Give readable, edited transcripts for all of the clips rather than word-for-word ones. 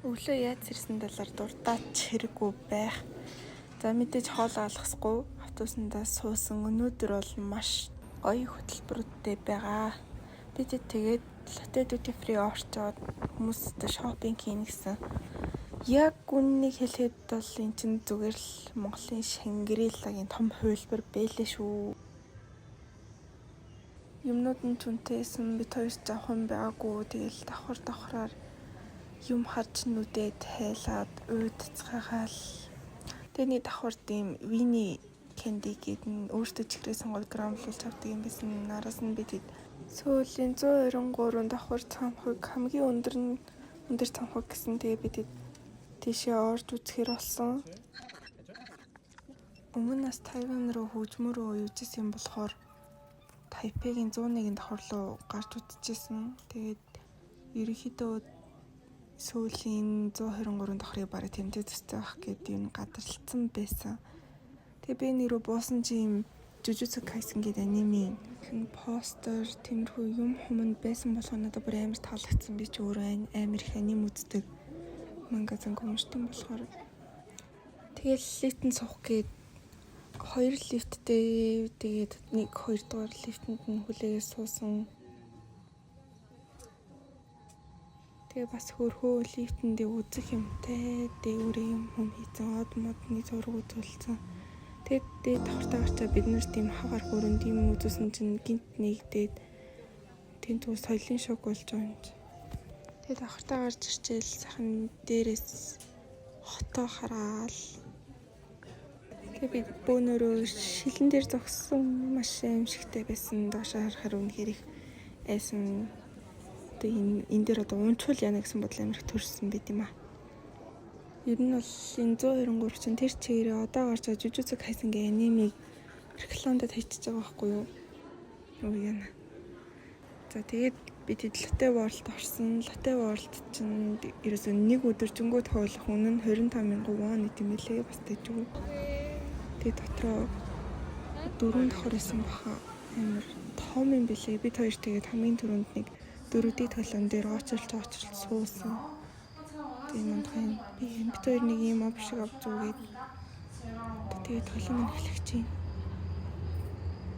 Өглөө яаж сэрсэн талаар дурдаад ч хэрэггүй байх. За, мэдээж хоол алгасгүй автобусандаа суусан. Өнөөдөр бол маш гоё хөтөлбөрүүдтэй байгаа. Бид тэгээд Lotte Duty Free орчоод хүмүүстэй shopping хийнэ гэсэн. Яг үнэнийг хэлэхэд бол эн чинь зүгээр л Монголын Шангрилагийн том хувилбар байлээ шүү. Юмнууд нь ч үнэтэйсэн, бид хоёр ч авах юм байгаагүй. Тэгэл давхар давхраар юм харж нүдээ тайлаад уйдацгаагаал. Тэгээ нэг давхар тийм Winnie candy гэдэг нь өөртөө чихрээ сонгоод crumble-уулж авдаг юм байсан. Араас нь бид Сөүлийн 123 давхар цамхаг, хамгийн өндөр нь өндөр цамхаг гэсэн. Тэгээ бид тийшээ орж үзэхээр болсон. Өмнө нь бас Тайван руу хөгжмөөрөө явж исэн юм болохоор Тайпегийн 101 давхар руу гарч үзчихсэн. Тэгээд ерөнхийдөө Сөүлийн 123 давхрыг бараг тэмдэг төстэй байх гэдэг юм гадарлцсан байсан. Тэгээ би нэрөө буусан чи юм Jujutsu Kaisen гэдэг анимын постэр, тиймэрхүү юм хуманд байсан болохоор надад бүр амар таалагдсан. Би ч өөрөө амар их аним үздэг. Манга занг уншдаг болохоор тэгэл лифтэнд суух гээд хоёр лифттэй, тэгээд нэг хоёр дугаар лифтэнд нь хүлээгээ суусан. Тэгээ бас хөрхөө лифтэндээ үзэх юмтай дээгүүрээ юм хүм хийцэн, од модны зураг үзүүлсэн. Тэгээд дээд давхартаа гарчаа бид нар тийм хавар хөрөнд юм үзүүлсэн чинь гинт нэгдээд тэнд зүгээр соёлын шок болж байгаа юм чи. Тэгээд давхартаа гарч ирчээл сайхан дээрээс хотоо хараал. Тэгээ би бөөнөрөө шилэн дээр зогссон, маш аимшигтай байсан. Доошоо харахаар үнэхээр их айсан. Одоо энэ дээр одоо унчвал яана гэсэн бодол амар их төрсөн байт юм аа. Ер нь бол энэ 123 чинь тэр чигээрээ одоо гарч байгаа Jujutsu Kaisen гэх анимыг рекламад хийчихэж байгаа байхгүй юу? Юу яана. За, тэгээд бид Lotte World орсон. Lotte World чинь ерөөсөө нэг өдөржингөө тоглох үнэ нь 25 мянган вон гэт юм лээ. Бас тэжгүй. Тэгээд дотроо дөрвөн давхар исэн баха, амар том юм бэлээ. Бид хоёр тэгээд хамгийн түрүүнд нэг 4D тоглоом дээр очилж очилж суусан. Тийм мандахын би бид хоёр нэг юм ов шиг ав зүгээд тэгээд тоглоом нь эхлэх чинь.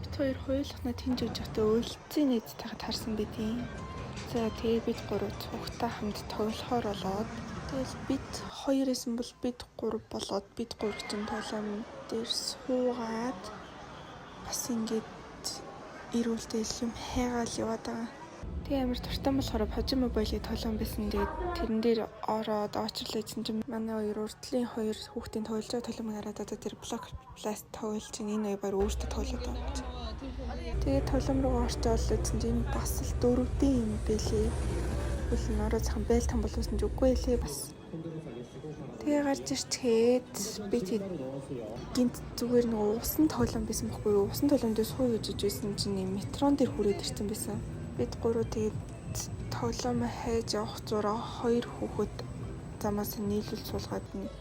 Бид хоёр хоёулахна тэнж явж байхдаа өлцийн нийттэйгээ таарсан байдیں۔ За, тэгээд бид гурав цугтаа хамт тоглохоор болоод тэгэл бид хоёр исэн бол бид гурав болоод бид гурав чинь тоглоом дээр суугаад бас ингээд эрүүлтэл юм хайгаал яваад байгаа. Тэгээ амар дуртай болохоор PUBG Mobile-ийн тоглоом байсан. Тэгээд тэрэн дээр ороод очрлоо гэсэн чинь манай хоёр урдлын хоёр хүүхдийн тоглож байгаа тоглоомыг хараад одоо тэр Block Blast тоглож чинь энэ хоёр баг өөртөө тоглоод байгаа юм чи. Тэгээд тоглоом руу орчоол гэсэн чинь бас л 4D юм бэлээ. Үл нь ороо цахан байлтан боловсон ч үгүй лээ бас. Тэгээ гарч ирчгээд би тэг гинт зүгээр нөгөө усан тоглоом байсан бохгүй юу? Усан тоглоом дээр суу гэж байсан чинь метрон дээр хүрээд ирсэн байсан. Бид гурав тэгээд тоглоом хайж явах зураа хоёр хүүхэд замаас нийлүүл суулгаад нь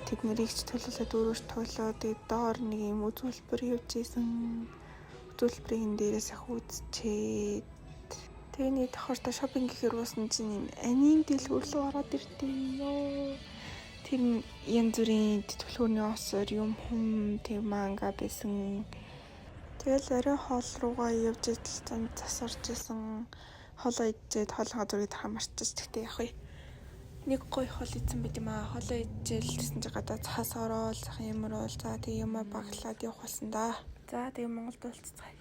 тэд нарыг ч төлөөлөөд өөрөөр тоглоо. Тэгээд доор нэг юм үзүүлбэр явж исэн. Үзүүлбэрийн дээрээс ах үзчихэд тэгээ нэг давхартаа shopping гэхээр уусан чинь юм анийн дэлгүүр рүү ороод ирдээ. Ёо. Тэр нь янз бүрийн түлхүүрний осоор юм хүм тэг манга байсан. Тэгэл орой хоол руугаа явж идэл зам цас орж исэн. Хоолоо идчихэд хоолойгоо зургийг тарах марчиж. Тэгтээ явах вэ? Нэг гоё хоол идсэн байт юм аа. Хоолоо идчихэл тэгсэн чи гадаа цаас ороод сайхан юм уруул. За, тэг юмаа баглаад явах болсон да. За, тэгээ Монголд уулзцгаая.